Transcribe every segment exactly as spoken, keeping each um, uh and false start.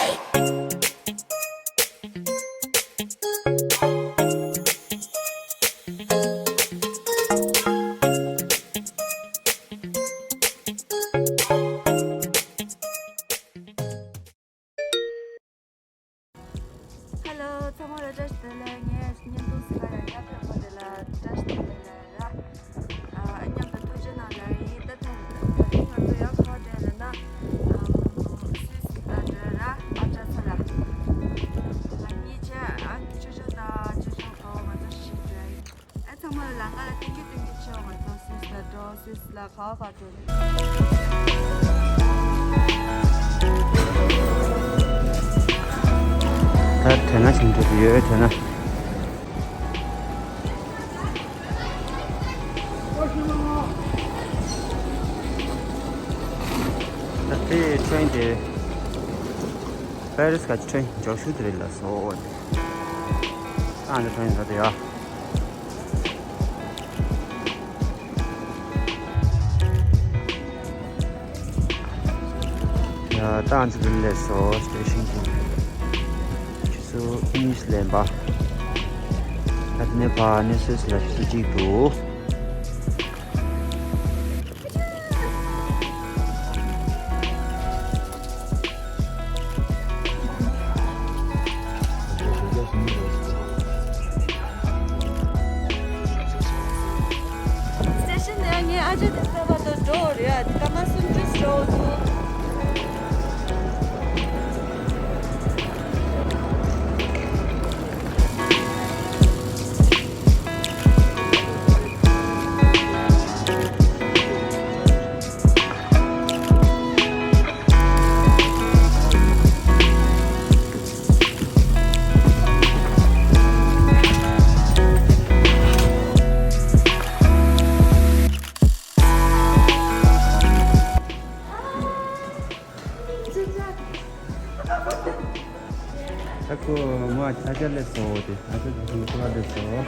Hello ཚང་མ་ལ་བཀྲ་ཤིས་བདེ་ལེགས། ངས་བརྙན་ཐུང་ཟིག་ག་ཡང་ཡར་ཕེབས་པ་དེ་ལ་བཀྲ་ཤིས་བདེ་ལེགས་ལབ་ར། ཨ་མཉམ་དུ་ཐུགས་རྗེ་གནང་ལབ་ཡིན། ད་ཐེངས་ད་ཐེངས་ང་ཚོ་ཡར་ག་པར་འགྲོ་ལབ་ན། ཨམ་སུད་སི་ལ་འགྲོ་ར། ཨ་ཅག་ཚོ་ལ། ང་གཉིས་བྱས་ཨ་ཆོས་ཆོས་དང་ཆོས་ཆོས་གོ་ང་ཚོ་ཞིག་འགྲོ་ཡིན། ཨ་ཚང་མ་ལ་ལམ་ཁ་ལ་ཐེངས་གཅིག་ཐེངས་གཅིག་ཆེ་བ་ང་ཚོ་སུད་སི་ལ་འགྲོ། སུད་སི་ལ་ག་པར་ག་པར་འགྲོ། ད་དྲན་ན་ཞིག་འགྲོ་གི་ཡོད་དྲན་ན། ད་དེ་ཁྲེན་དེ་པེ་རིས་ག་ཁྲེན་མགྱོགས་ཤོས་དེ་རེད་ལབ་སོང་། ཨ་འདི་ཁྲེན་ད་དེ་ཡ། ཡ་ད་ང་ཚོ་འདིར་སླེབས་སོང་། སི་ཊེ་ཤན་དེ། ཆུ་ཚོད་གཉིས་ལེན་པ། ད་དེ་ནས་ཕར་ནས་སུད་སི་ལ་ཆུ་ཚོད་གཅིག་འདུག། སི་ཊེ་ཤན་ནས་ངས་ཨ་ཅག་དེ་ཚོའི་བར་དུ་འགྲོ་རེད། སྐར་མ་སུམ་ཅུ་འགྲོ་འདུག། ད་ཁོ་མོ་ཨ་ཅག་སླེབས་སོང་། དེ་ཨ་ཅག་དེ་ཁོ་མོ་ཁོ་ལ་སླེབས་སོང་།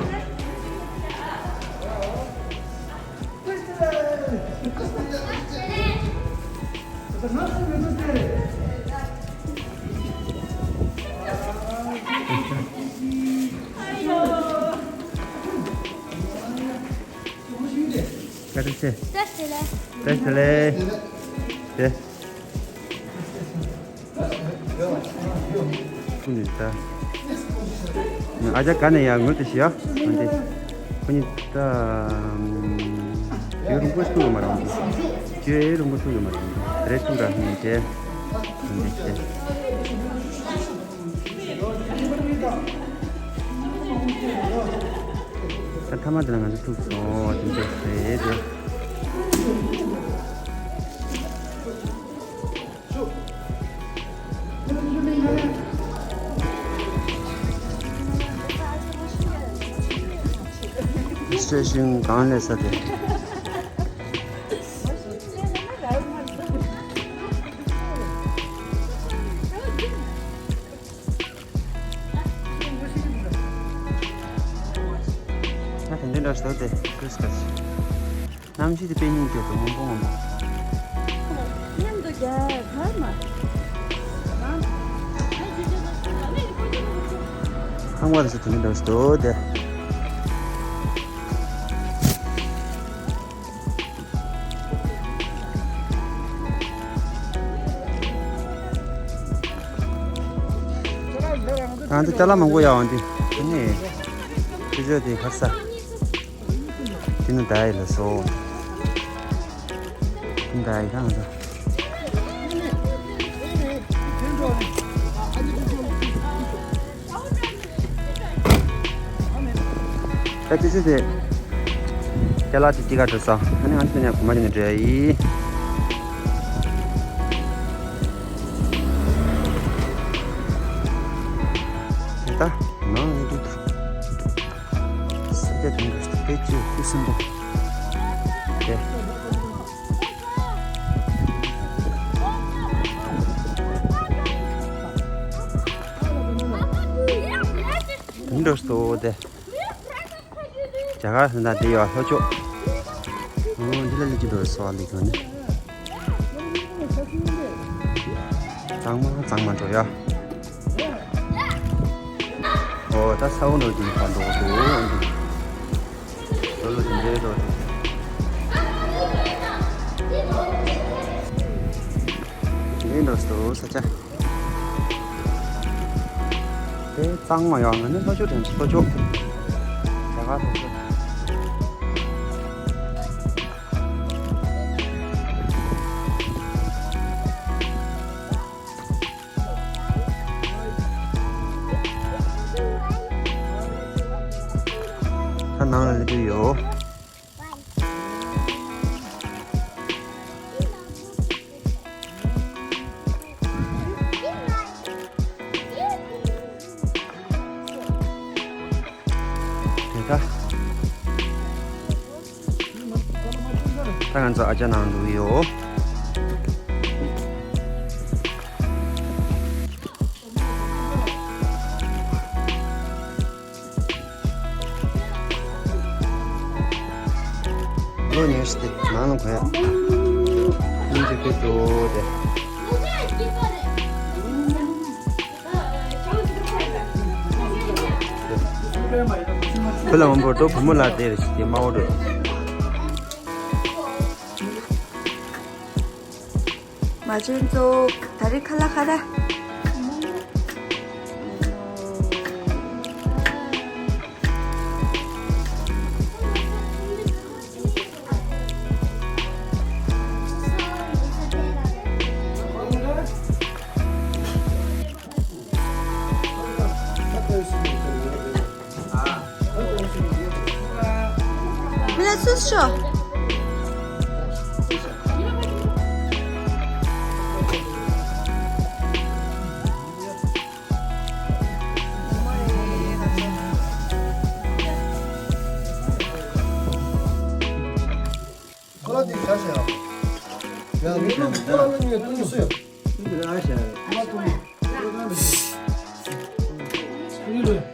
བཀྲ་ཤིས་བདེ་ལེགས། བཀྲ་ཤིས་བདེ་ལེགས། བཀྲ་ཤིས་བདེ་ལེགས། དེ། ཁོ་ནི་ད། ཨ་ཅག་ག་ནས་ཡར་ངོས་དེ་ཤི་ཡ། འདི། ཁོ་ནི་ད། ཡུན་རིང་པོ་ཐུག་ཡོད་མ་རེད། ཡུན་རིང་པོ་ཐུག་ཡོད་མ་རེད། རེད་ཐུག་ར་ནི་དེ། འདི་དེ། ད་ཐ་མ་དེ་ལ་ང་ཚོ་ཐུག་སོང་། དེ་འདྲ་རེད་དེ། སི་ཊེ་ཤན་གང་ལས་ས་དེ། ད་དེ་འདྲ་འདྲ་ཞིག་འདུག་སྟེ། ཁོས་ཁ་ཅིག་གནམ་གཤིས་དེ་དཔེ་སྙིང་རྗེ་འདུག། སྔོན་པོ་སྔོན་པོ། མཉམ་དུ་རྒྱ་གར་མ། ཁང་པ་དེ་ཚོ་དེ་འདྲ་འདྲ་ཞིག་འདུག་སྟེ། ང་ཚོ་ཅ་ལག་མང་པོ་ཡོད་འདི། དེ་ནས་ཆུ་ཚོད་དེ་ཁར་ས། དེ་ནི་ད་ཡི་ལ་སོ། དེ་ད་ཡི་ད་ང་ཚོ། ད་ཅི་ཞིག་དེ། ཅ་ལག་དེ་ཅི་ག་འགྲོ་ས། ཨ་ནི་ང་ཚོ་ནས་གོ་མ་ཅི་ནས་འགྲོ་ཡ་ཡིན། དེ་ད་ནང་ཡོད་དུས། ས་ཆ་དེ་འདྲ་དཔེ་ཅིག་ཁུ་སིམ་པོ། དེ། དེ་འདྲ་ཞིག་འདུག་སྟེ། རྒྱ་གར་ཟེར་ན་དེ་ཡོད་ལྷོ་ཕྱོགས། ཨོ་འདི་ལ་ལི་ཅི་འདུག་སོ་ལི་གོ་ནི། གཙང་མ་གཙང་མ་འགྲོ་ཡ། ཨོ་ད་ས་འོག་ནང་དེ་ཕར་འགྲོ་འདུག་འདུག་ལོ་ལོ་དེ་འདྲའི་འགྲོ་དེ་འདྲ་འགྲོ་ས་ཆ། དེ་གཙང་མ་ཡོད། ང་ནི་ལྷོ་ཕྱོགས་དྲན་ཆེ་ལྷོ་ཕྱོགས། རྒྱ་གར་ལྷོ་ཕྱོགས། ད་ནང་ལ་སླེབས་ཀྱི་ཡོད། དེ་ད། ད་ང་ཚོ་ཨ་ཅག་ནང་འགྲོ་གི་ཡོད། ལོ་ཉེར་ཞིག་དེ་ནང་ལ་གོ་ཡ། ཨིན་ཇི་ཀི་ཏོ་དེ། བུ་ལ་འོན་པོ་ཏོ་བུ་མོ་ལ་དེ་རེ་ཞིག་དེ་མ་འོ་འགྲོ། མ་བྱན་ཚོ་ད་རེས་ཁ་ལག་ཁ་ར། མི་ལ་སུས་ཤོག་ཁོ་རང་དེ་ག་ཟེར་ཡང་། ཡང་མི་ལོ་ཁོ་རང་ལ་ཉེ་དུ་མི་སུ་ཡོད། མ་དུ་མི།